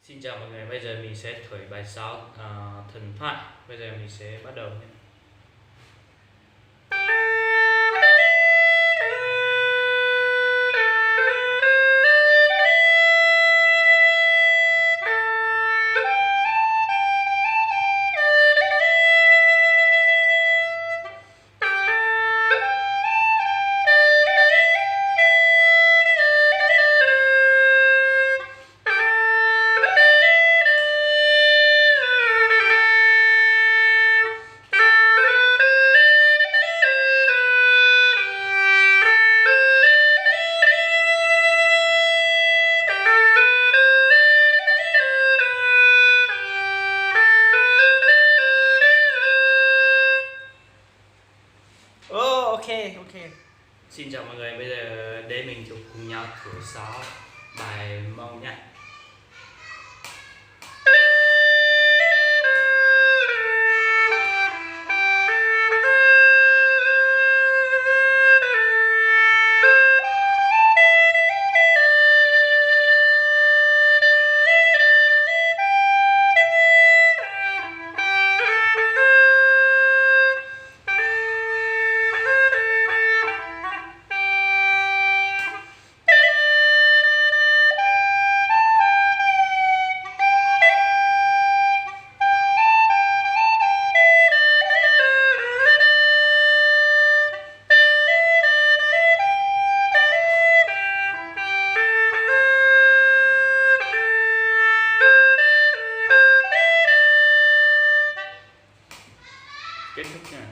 Xin chào mọi người, bây giờ mình sẽ thổi bài sáo, à, thần thoại. Bây giờ mình sẽ bắt đầu nhé. Ồ, ok, ok. Xin chào mọi người, bây giờ để mình chụp cùng nhau thổi sáo bài Mông nha. Kết thúc nha.